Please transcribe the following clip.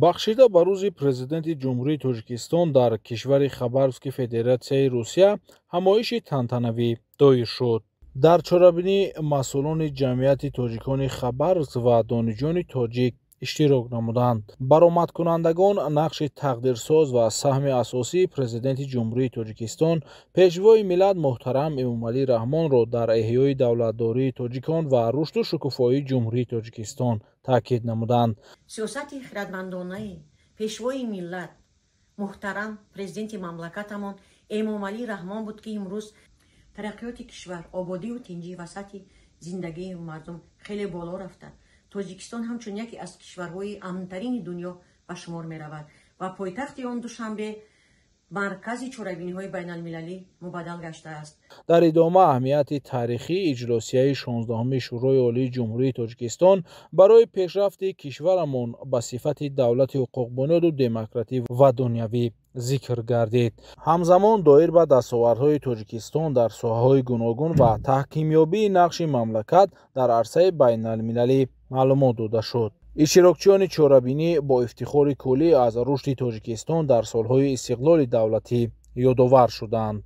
Бахшида ба рӯзи Президенти Ҷумҳурии Тоҷикистон дар кишвари Хабаровски Федератсияи Русия ҳамоиши тантанавӣ доир шуд. Дар чорабинӣ масъулони ҷамъияти тоҷикони Хабаровск ва донишҷӯёни тоҷик иштирок намуданд. Баромадкунандагон нақши тақдирсоз ва саҳми асосии Президенти Ҷумҳурии Тоҷикистон, Пешвои миллат муҳтарам Эмомалӣ Раҳмонро дар эҳёи давлатдории тоҷикон ва рушду шукуфоии Ҷумҳурии Тоҷикистон таъкид намуданд. Сиёсати хирадмандонаи Пешвои миллат муҳтарам Президенти мамлакатамон Эмомалӣ Раҳмон буд, ки имрӯз тараққиёти кишвар, ободию тинҷӣ ва сатҳи зиндагии мардум хеле боло рафта, Тоҷикистон ҳамчун яке аз кишварҳои амнтарини дунё ба шумор меравад ва пойтахти он Душанбе маркази чорабиниҳои байналмилалӣ мубаддал гаштааст. Дар идома аҳамияти таърихии иҷлосияи 16-уми Шӯрои Олии Ҷумҳурии Тоҷикистон барои пешрафти кишварамон ба сифати давлати ҳуқуқбунёду демократӣ ва дунявӣ зикр гардид. Ҳамзамон доир ба дастовардҳои Тоҷикистон дар соҳаҳои гуногун ва таҳкимёбии нақши мамлакат дар арсаи байналмилалӣ маълумот дода шуд. Иштирокчиёни чорабинӣ бо ифтихори куллӣ аз рушди Тоҷикистон дар солҳои истиқлоли давлатӣ ёдовар шуданд.